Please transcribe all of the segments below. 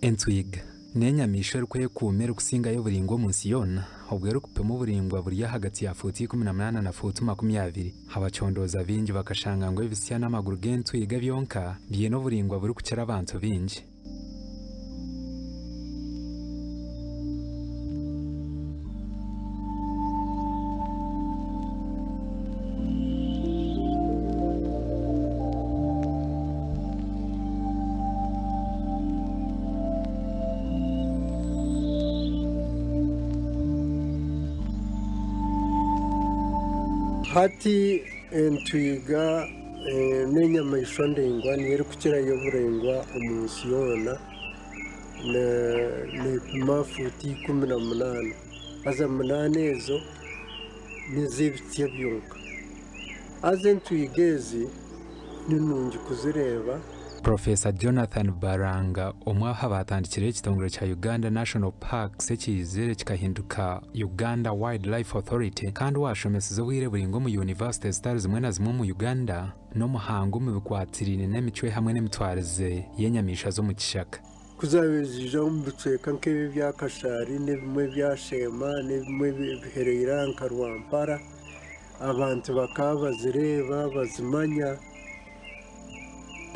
Entwiga n'enyamaishwa erikwekuuma erikusingayo oburaingwa omu nsi yoona obwo erikupima oburaingwa buri ahagati ya fuuti 18 na fuuti 20. Abacondooza baingi bakashanga ngu ebitsya n'amaguru g'entwiga byonka biine oburaingwa burikukira abantu baingi. Hati entwiga n'enyamaishwa ndaingwa niyo erikukirayo oburaingwa omu nsi yoona, neepima fuuti 18 haza munaana ezo n'ez'ebitsya byonka. Haza entwiga ezi ni nungi kuzireeba. Professor Jonathan Baranga, omwe aha baatandikireho ekitongore kya Uganda National Parks ekiizire kikahinduka Uganda Wildlife Authority kandi owaashomesize obwire buraingwa omu yunivasite zitari zimwe na zimwe omu Uganda, n'omuhangu omu bikwatiraine n'emicwe hamwe n'emitwarize y'enyamaishwa z'omu kishaka. Ku zaabaire ziija omu bicweka nk'ebi ebya Kashaari n'ebimwe ebya Sheema n'ebimwe ebihereire aha nka Rwampara, abantu bakaba bazireeba bazimanya.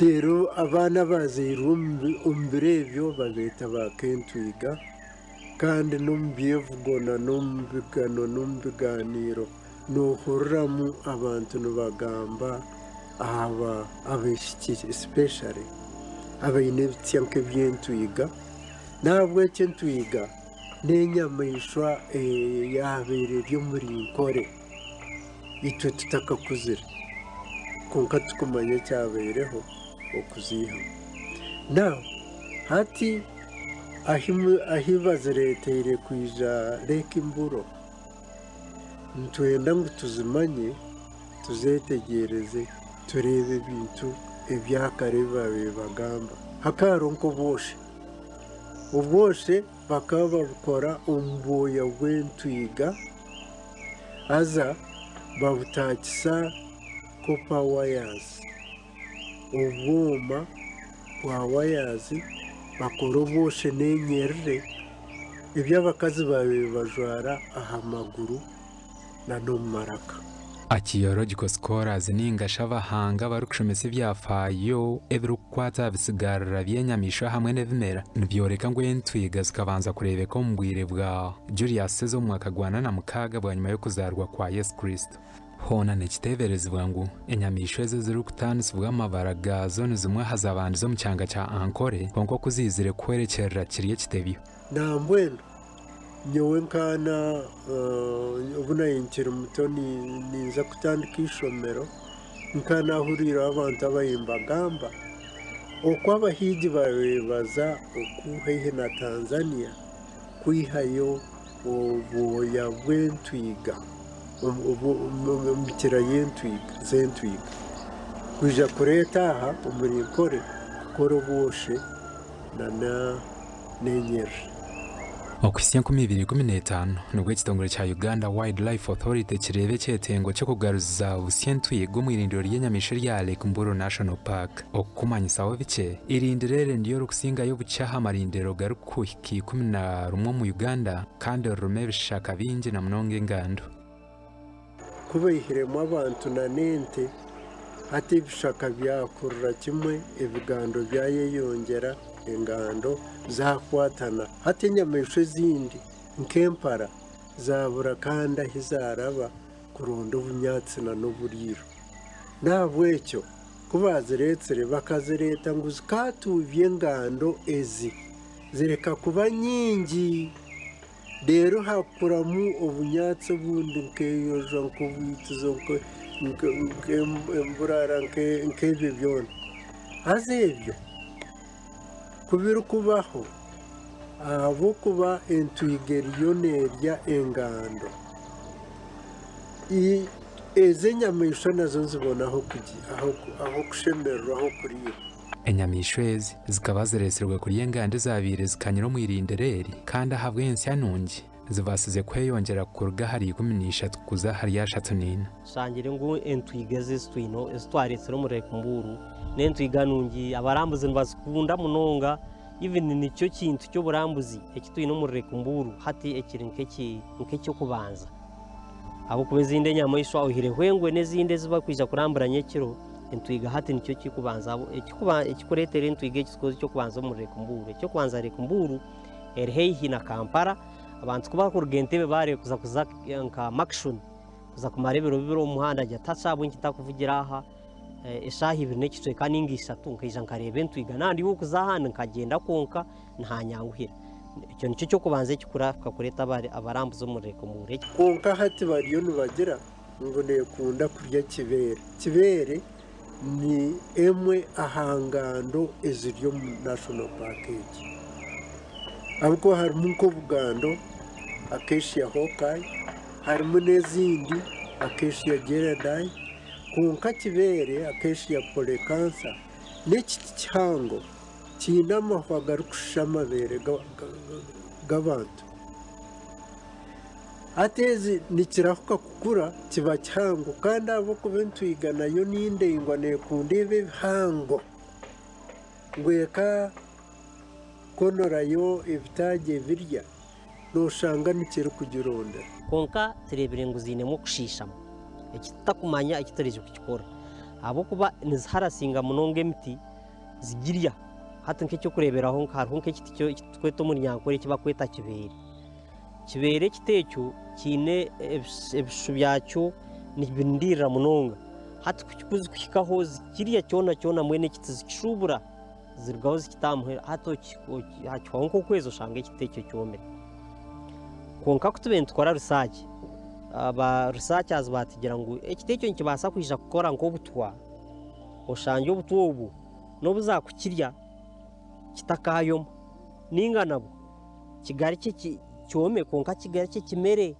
Reero abaana abaazairwe omu biro ebyo babeeta ba Kentwiga kandi n'omu byevugo n'omu bigano n'omu bigaaniiro noohuriramu abantu nibagamba aha abaishiki especially abaine ebitsya nk'eby'entwiga. N'ahabw'ekyo entwiga n'enyamaishwa eyaabaire eri omuri Nkore. Itwe tutakakuzire, kwonka tukumanya ekyabaireho okuziihamu. Now hati ahi bazireeteire kwija Lake Mburo, nitwenda ngu tuzimanye, tuzetegyereze, tureebe ebintu ebyakare ebi baabaire nibagamba. Hakaba hariho nk'obwoshe, obwoshe bakaba babukora omu bwoya bw'entwiga. Haza babutaakisa copper wires, obwoma bwa wires bakora obwoshe n'enyerere ebi abakazi baabaire bajwara aha maguru n'omu maraka. Archaeological scholars ninga shi abahanga abarikushomesa ebyafaayo ebirikukwata aha bisigarira by'enyamaishwa hamwe n'ebimera nibyoreka ngu entwiga zikabanza kureebeka omu bwire bwa Julius Caesar omu mwaka gwa 46 bwanyima y'okuzaarwa kwa Yesu Kristo. Hoona nikiteeberezibwa ngu enyamaishwa ezi ezirikutaanisibwa amabara gaazo ni zimwe aha zabandize omu kyanga kya Ankole kwonka oku ziizire kuhwerekyerera kiri ekitebyo. Nambwenu nyowe nkaana obu naabaire nkiri muto ninza kutandika eishomero, nkaba naahuriireho abantu ababaire nibagamba oku abahiigi baabaire baza oku haihi na Tanzania kwihayo obwoya bw'entwiga, emikira z'entwiga kwija kureeta aha omuri Nkore kukora obwoshe nana n'enyerere. Okuhitsya 2015 nibwo ekitongore kya Uganda Wildlife Authority kireeba ekyetengo ky'okugaruza busya entwiga omu irindiro ry'enyamaishwa erya Lake Mburo National Park. Okukumanyisaho bikye, irindiro eri niryo rikusingayo obukye aha marindiro garikuhika 11 omu Uganda kandi ririmu ebishaka bingi na munonga engando. Ku baihiremu abantu n'ente, hati ebishaka byakurira kimwe, ebigando byayeyongyera, engando zaakwatana. Hati enyamaishwa ezindi nk'empara zaabura kandi ahi zaaraba kuronda obunyaatsi n'oburiiro. N'ahabw'ekyo ku baazireetsire, bakazireeta ngu zikaatuubya engando ezi zireka kuba nyingi. Reero hakuramu obunyaatsi obundi nk'eyojo, nk'obwitizo, nk'emburara, nk'ebyo byona. Haza ebyo ku birikubaho, ahabw'okuba entwiga eriyo neerya engando, ezi enyamaishwa nazo nizibona ah'okushemererwa, ah'okuriira. Enyamaishwa ezi zikaba zireetsirwe kurya enganda ezaabaire zikanyire omu irindiro eri, kandi ahabw'ensya nungi, zibaasize kweyongyera kuruga ahari 13 kuza ahari 34. Tushangire ngu entwiga ezi ezi ezi twareetsire omuri Lake Mburu n'entwiga nungi, abarambuzi nibazikunda munonga. Even nikyo kintu ky'oburambuzi eki twine omuri Lake Mburu hati ekiri nk'eky'okubanza. Ahabw'okuba ezindi enyamaishwa oihireho engwe n'ezindi ezi barikwija kurambura nyekiro, entwiga hati nikyo kirikubanza ekirikureetera entwiga eki eky'okubanza omuri Lake Mburu. Eky'okubanza Lake Mburu eri haihi na Kampala, abantu ku barikuruga Entebbe baareeba kuza kuza nka Murchison kuza kumara ebiro bibiri omu muhanda agira ati hati ahabw'enki ntakuvugira aha eshaaha ibiri n'ekicweka nainga ishatu nkaija nkareeba entwiga naaba ndi ow'okuza ahandi nkagyenda kwonka nihanyanguhira. Ekyo nikyo ky'okubanza ekikurahuka kureeta abarambuzi omu Lake Mburu. Kwonka hati bariyo nibagira ngu neekunda kurya kibeere. Kibeere ni emwe aha ngando eziri omu National Park egi. Ahabw'okuba harimu nk'obugando Acacia Hawkeye, harimu n'ezindi Acacia Geraldine, kwonka kibeere Acacia Polycansa n'ekiti kihango kiine amahwa garikushusha amabeere g'abantu. Hati ezi nikirahuka kukura kiba kihango kandi ahabw'okuba entwiga nayo ni ndaingwa neekunda ebi ebihango ngu ekakonorayo ebitaagi ebirya nooshanga nikyo erikugirondera. Kwonka tureebire ngu ziinemu okushiishamu eki tutakumanya eki turaije kukikora ahabw'okuba niziharasinga munonga emiti zigirya. Hati nk'eky'okureeberaho hariho nk'ekiti eki turikweta omu Runyankore eki barikweta kibeere. Kibeere ekiti ekyo kiine ebishushu byakyo nibindiirira munonga. Hati ku kirikuhikaho zikirya kyona kyona mbwenu ekiti zikishuubura zirugaho zikita aha muheru. Hati hakihwaho nk'okwezi oshanga ekiti ekyo kyomire. Kwonka ku tubaire nitukora risaaki, aba risachazi baatugira ngu ekiti ekyo nikibaasa kwija kukora nk'obutwa, oshangye obutwa obwo n'obu zaakukirya kitakaayoma nainga nabwo kigarukye kyome kwonka kigarukye kimere.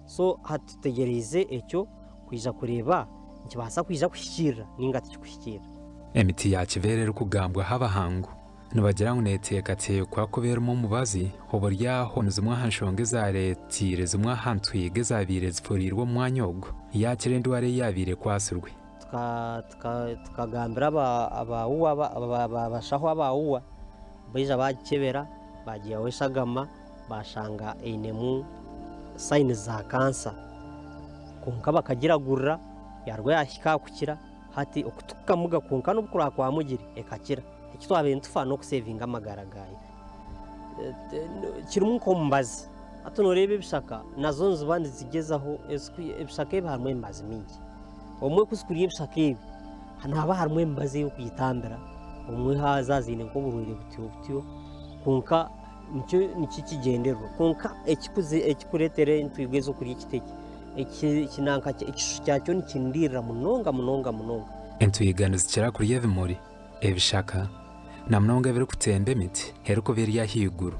So hati tutegyereize ekyo kwija kureeba nikibaasa kwija kuhikiirira nainga tikikuhikiirira. Emiti ya kibeera erikugambwaho abahangu nibagira ngu neeteekateekwa kuba erimu omubazi oburyaho ni zimwe aha nshonga ezaareeteire zimwe aha ntwiga ezaabaire zifuriirwe omu mwanya ogwo yaakira endwara ei yaabaire ekwatsirwe. Tukagambira abashaho aba UWA baija baagikyebera baagiihaho eshagama baashanga einemu sayinizi za kansa kwonka bakagiragurira yaaruga yaahika aha kukira hati okutukamuga kwonka n'obu kuraabe kwamugire ekakira. Eki twabaire nitufa n'okusevinga amagara gaayo. Kirimu nk'omubazi. Hati nooreeba ebishaka nazo niziba nizigyezaho ebishaka ebi harimu emibazi mingi. Obumwe ku orikurya ebishaka ebi, nihaba harimu emibazi ey'okuyitambira, obumwe haaza ziine nk'oburwaire butyo butyo, kwonka nikyo nikyo ekigyendererwa. Kwonka ekikureetera entwiga ezi okurya ekiti eki, ekinanka ekishushu kyakyo nikindiirira munonga munonga munonga. Entwiga nizikira kurya ebimuri, ebishaka, na munonga ebirikutemba emiti erikuba eri ahaiguru.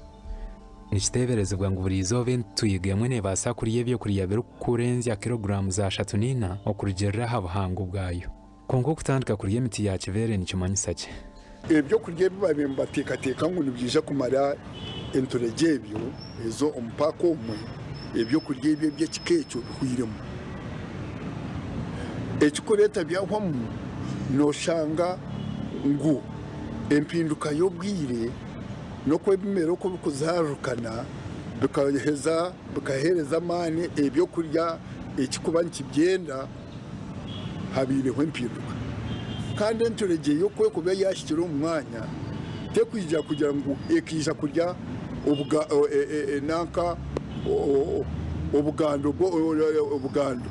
Nikiteeberezibwa ngu buri izooba entwiga emwe neebaasa kurya eby'okurya birikukurenzya kiroguraamu za 34 okurugiirira aha buhango bwayo. Kwonka okutandika kurya emiti ya kibeere nikimanyisa ki? Eby'okurya ebi baabaire nibateekateeka ngu nibiija kumara enturegye ebyo ezo omu paaka omwe, eby'okurya ebyo eby'ekika ekyo bihwairemu. Ekirikureeta byahwamu nooshanga ngu empinduka y'obwire n'oku ebimera oku birikuzaarukana bikaheza bikaheereza amaani ebyokurya ekirikuba nikibyenda habaireho empinduka. Kandi enturegye yo ku erikuba yaahikire omu mwanya terikwija kugira ngu ekaija kurya nanka obugando obugando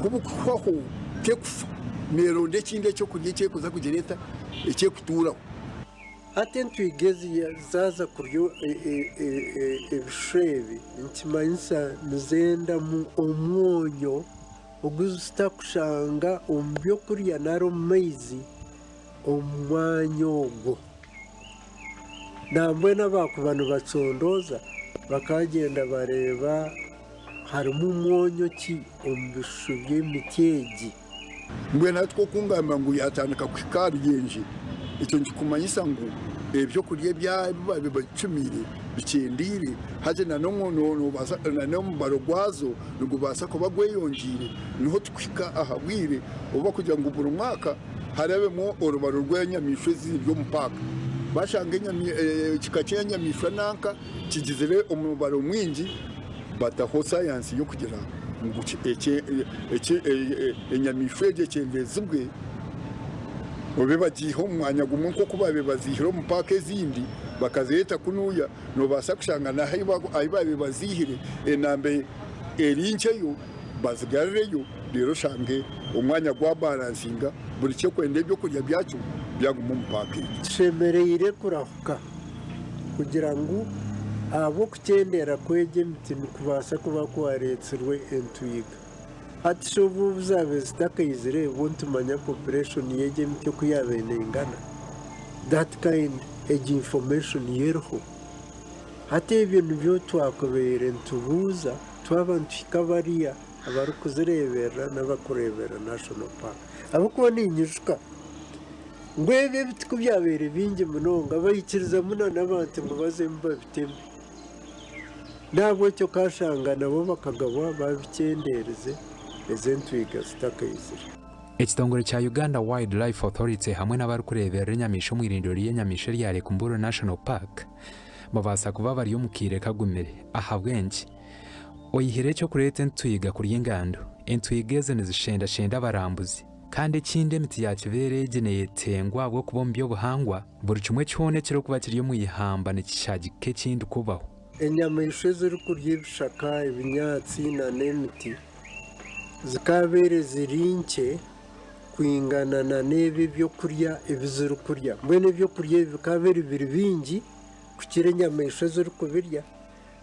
ku burikuhwaho terikufa neeronda ekindi ekyokurya eki erikuza kugira eta eki erikutuuraho. Hati entwiga ezi zaaza kurya ebishushu ebi nikimanyisa nizendamu omwonyo ogu zitakushanga omu byokurya nari omu maizi omu mwanya ogwo. Nambwenu abakuba nibacondooza bakagyenda bareeba harimu mwonyo ki omu bishushu by'emiti egi. Mbwenu hati ku okungambira ngu yaatandika kuhika aha ruyenje, ekyo nikikumanyisa ngu ebyokurya ebi baabaire bacumiire bikyendeire, haza n'omubaro gwazo nigubaasa kuba gweyongyeire. Niho turikuhika aha bwire obu barikugira ngu buri mwaka harabemu orubaro rw'enyamaishwa eziri omu paaka. Bashanga ekika ky'enyamaishwa nanka kigizire omubaro mwingi, bataho sayansi y'okugira ngu enyamaishwa egyo ekyendezibwe obe bagiihe omu mwanya gumwe nk'oku baabaire baziihire omu paaka ezindi bakazireeta kunuya, noobaasa kushanga n'ahu baabaire baziihire enamba eri nkyeyo bazigarureyo reero oshange omwanya gwabaransinga buri kirikwenda ebyokurya byakyo byaguma omu paaka egyo. Tushemereire kurahuka kugira ngu ahabw'okukyendera kw'egi emiti nikubaasa kuba kwaretsirwe entwiga. Hati shi obu obu zaabaire zitakaizire bwo nitumanya population y'egi emiti oku yaabaire neingana? That kind egi information yo eriho. Hati ebyo nibyo twakubaire nitubuuza twaba nituhika bariya abarikuzireeberera n'abarikureeberera National Park. Ahabw'okuba ninyijuka ngu ebi ebiti ku byabaire bingi munonga baikirizamu n'abantu ngu bazemu babiteme. N'ahabw'ekyo okashanga nabo bakagabwa babikyendeerize ezi entwiga zitakaizire. Ekitongore kya Uganda Wildlife Authority hamwe n'abarikureeberera enyamaishwa omu irindiro ry'enyamaishwa erya Lake Mburo National Park babaasa kuba bari omu kaire kagumire. Ahabw'enki? Oyihireho eky'okureeta entwiga kurya engando, entwiga ezi nizishendashenda abarambuzi. Kandi ekindi emiti ya kibeera egi neyetengwa ahabw'okuba omu by'obuhangwa, buri kimwe kyona ekirikuba kiri omu ihamba nikishagika ekindi kubaho. Enyamaishwa ezirikurya ebishaka, ebinyaatsi n'emiti zikaabaire ziri nkye kwingana n'ebi ebyokurya ebi zirikurya. Mbwenu ebyokurya ebi bikaabaire biri bingi kukira enyamaishwa ezirikubirya.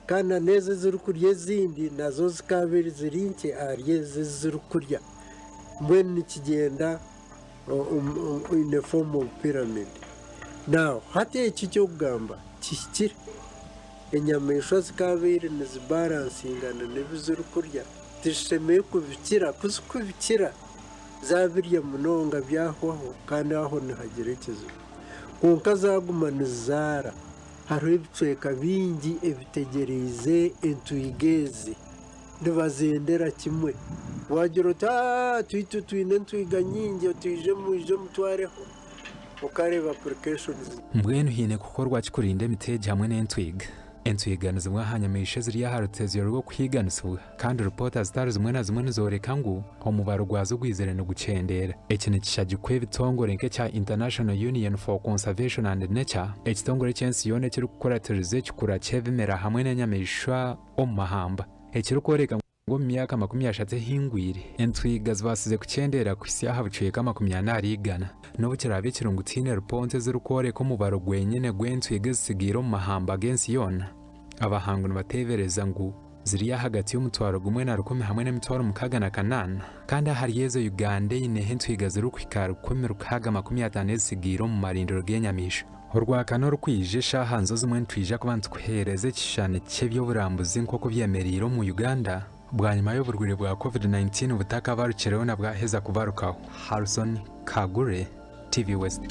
Kandi na n'ezo ezirikurya ezindi nazo zikaabaire ziri nkye ahari ezo ezirikurya. Mbwenu nikigyenda in a form of pyramid. Now hati eki eky'okugamba kihikire. Enyamaishwa zikaabaire nizibaransingana n'ebi zirikurya, tizishemereire kubikira, ku zikubikira zaabirya munonga byahwaho kandi aho nihagira ekizibu. Kwonka zaaguma nizizaara. Hariho ebicweka bingi ebitegyereize entwiga ezi. Nibazendera kimwe. Waagira oti, Aa, twitwe twine entwiga nyingi, otwije mwije mutwareho. Okareeba applications. Mbwenu haine kukorwa ki kurinda emiti egi hamwe n'entwiga? Entwiga ni zimwe aha nyamaishwa eziri aha rutezyo rw'okuhiiganisibwa, kandi ripoota zitari zimwe na zimwe nizooreka ngu omubaro gwazo gwizire nigukyendeera. Eki nikishagikwa ebitongore nk'ekya International Union for Conservation and Nature, ekitongore eky'ensi yoona ekirikukuratiriza ekikura ky'ebimera hamwe n'enyamaishwa omu mahamba, ekirikworeka ngu omu myaka 30 ehingwire, entwiga zibaasize kukyendeera kuhitsya aha bucweka 41. N'obu kiraabe kiri ngu tihaine ripoota ezirikworeka omubaro gwenyine gw'entwiga ezitsigaire omu mahamba g'ensi yoona, abahangu nibateebereza ngu ziri ahagati y'omutwaro gumwe na rukumi hamwe n'emitwaro 68, kandi ahari ezo Uganda eineho entwiga zirikuhika aha 1650 ezitsigaire omu marindiro g'enyamaishwa. Orwakana orukwija eshaaha nizo zimwe nitwija kuba nitukuheereza ekishushani ky'eby'oburambuzi nk'oku byemereire omu Uganda bwanyima y'oburwaire bwa Covid-19 butakabarukireho na bwaheza kubarukaho. Harrison Kagure, TV West.